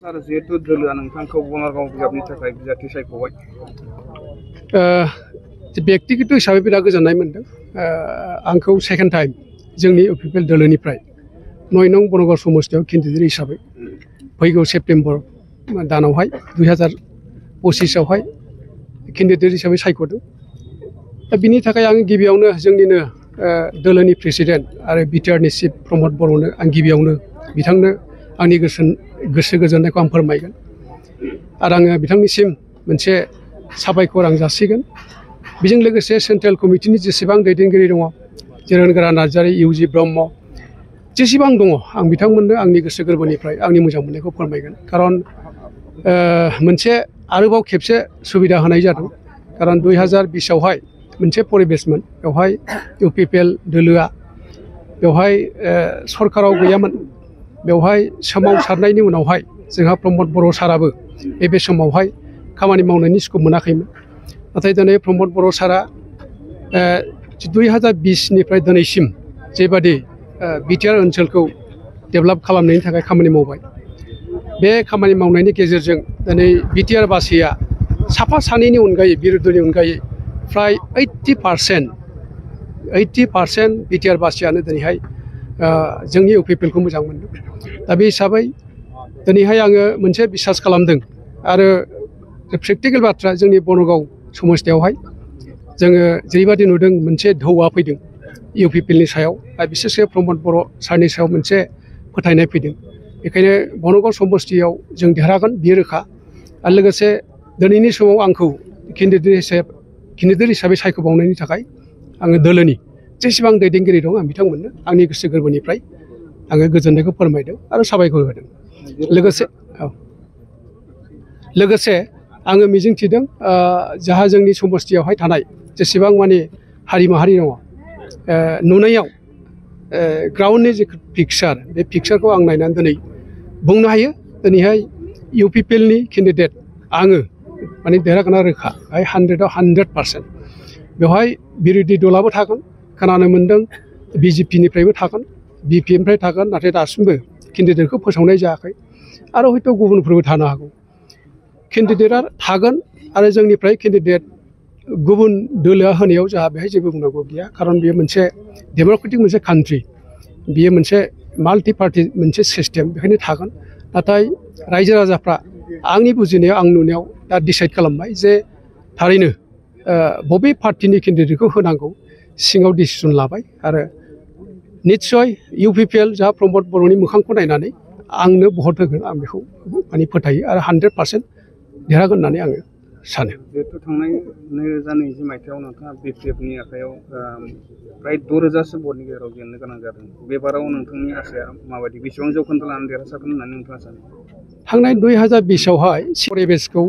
सार जिहेतु दोलोआ नोंथांखौ बङाइगाव बिजाबनि थाखाय बिजाथि सायख'बाय व्यक्तिगत हिसाबै बिराद गोजोननाय मोनदों। आंखौ सेकेन्ड टाइम जोंनि इउपिपिएल दोलोनिफ्राय 9 नं बङाइगाव समस्तियाव केन्डिडेट हिसाबै फैगौ सेप्तेम्बर दानावहाय 2025आवहाय केन्डिडेट हिसाबै सायख'दों। दा बिनि थाखाय आं गिबियावनो जोंनिनो दोलोनि प्रेसिडेन्ट आरो बिटिआरनि चिफ प्रमद बर'नो आं गिबियावनो बिथांनो आंनि गोसो गोजोननायखौ आं फोरमायगोन आरो आङो बिथांनिसिम मोनसे साबायखर आं जासिगोन। बेजों लोगोसे सेन्ट्रेल कमिटिनि जेसेबां दैदेनगिरि दङ, जिरनगोरा नार्जारि, इउजि ब्रह्म, जेसेबां दङ, आं बिथांमोननो आंनि गोसो गोरबोनिफ्राय आंनि मोजां मोननायखौ फोरमायगोन। खारन मोनसे आरोबाव खेबसे सुबिदा होनाय जादों। खारन 2020आवहाय मोनसे परिबेसमोन, बेवहाय इउपिपिएल दोलोआ बेवहाय सरकाराव गैयामोन। बेवहाय सोमावसारनायनि उनावहाय जोंहा प्रमद बर' साराबो बे समावहाय खामानि मावनायनि स्कप मोनाखैमोन। नाथाय दिनै प्रमद बर' सारा 2020निफ्राय दिनैसिम जेबादि बिटिआर ओनसोलखौ डेभेलप खालामनायनि थाखाय खामानि मावबाय, बे खामानि मावनायनि गेजेरजों दिनै बिटिआर बासिया साफा सानैनि अनगायै, बिरुदनि अनगायै फ्राय 80% बिटिआर बासियानो दिनैहाय जोंनि इउपिपिएलखौ मोजां मोनदों। दा बे हिसाबै दिनैहाय आङो मोनसे बिसास खालामदों आरो प्रेक्टिकेल बाथ्रा जोंनि बङाइगाव समस्तियावहाय जोङो जेरैबादि नुदों मोनसे ढौआ फैदों इउपिपिएलनि सायाव आरो बिसेसकै प्रमद बर' सारनि सायाव मोनसे फोथायनाय फैदों। बेखायनो बङाइगाव समस्तियाव जों देरहागोन बियो रोखा। आरो लोगोसे दिनैनि समाव आंखौ केन्डिडेट हिसाबै सायख'बावनायनि थाखाय आङो दोलोनि जेसेबां दैदेनगिरि दं आं बिथांमोननो आंनि गोसो गोरबोनिफ्राय आङो गोजोननायखौ फोरमायदों आरो साबायखर होदों। लोगोसे आङो मिजिंथिदों जाहा जोंनि समस्तियावहाय थानाय जेसेबां माने हारि माहारि दङ, नुनायाव ग्राउन्डनि जे पिक्सार, बे पिक्सारखौ आं नायनानै दिनै बुंनो हायो दिनैहाय इउपिपिएलनि केन्डिडेट आङो माने देरहागोना रोखा 100आव 100%। बेवहाय बिरोधि दलाबो थागोन, खोनानो मोन्दों बिजेपिनिफ्रायबो थागोन, बिपिएमनिफ्राय थागोन, नाथाय दासिमबो केन्डिडेटखौ फोसावनाय जायाखै आरो हयथ' गुबुनफोरबो थानो हागौ। केन्डिडेटआ थागोन आरो जोंनिफ्राय केन्डिडेट गुबुन दोलोआ होनायाव जोंहा बेहाय जेबो बुंनांगौ गैया। खारन बेयो मोनसे डेम'क्रेटिक मोनसे कान्ट्रि, बियो मोनसे माल्टि पार्टि मोनसे सिस्टेम, बेखायनो थागोन। नाथाय रायजो राजाफ्रा आंनि बुजिनायाव, आं नुनायाव दा डिसाइड खालामबाय जे थारैनो बबे पार्टिनि केन्डिडेटखौ होनांगौ सिङाव डिसिसन लाबाय आरो निस्सय इउपिपिएल जाहा प्रमद बर'नि मोखांखौ नायनानै आंनो भट होगोन, आं बेखौ माने फोथायो आरो 100% देरहागोन होननानै आङो सानो। जिहेतु थांनाय 2020 मायथाइयाव नोंथाङा बिपिएफनि आखायाव फ्राय 6,000सो भटनि गेजेराव जेननो गोनां जादों। बे बाराव नोंथांनि आसाया माबायदि, बेसेबां जौखोन्दो लानानै देरहासारगोन होननानै नोंथाङा सानो? थांनाय 2020आवहाय परिबेसखौ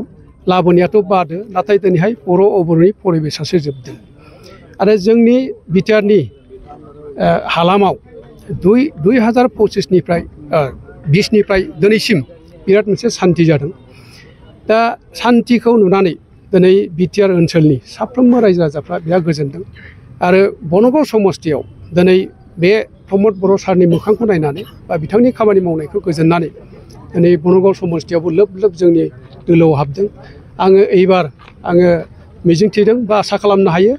लाबोनायाथ' बादो, नाथाय दिनैहाय बर' अबर'नि परिबेसासो जोबदों आरो जोंनि बिटिआरनि हालामाव 2025निफ्राय दिनैसिम बिराद मोनसे सान्थि जादों। दा सान्थिखौ नुनानै दिनै बिटिआर ओनसोलनि साफ्रोमबो रायजो राजाफ्रा बिराद गोजोनदों आरो बङाइगाव समस्तियाव दिनै बे प्रमद बर' सारनि मोखांखौ नायनानै बा बिथांनि खामानि मावनायखौ गोजोननानै दिनै बङाइगाव समस्तियावबो लोब लोब जोंनि दोलोआव हाबदों। आङो एइबार आङो मिजिंथिदों बा आसा खालामनो हायो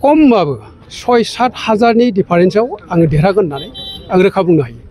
खमबाबो 6-7 हाजारनि डिफारेन्सआव आङो देरहागोन होननानै आं रोखा बुंनो हायो।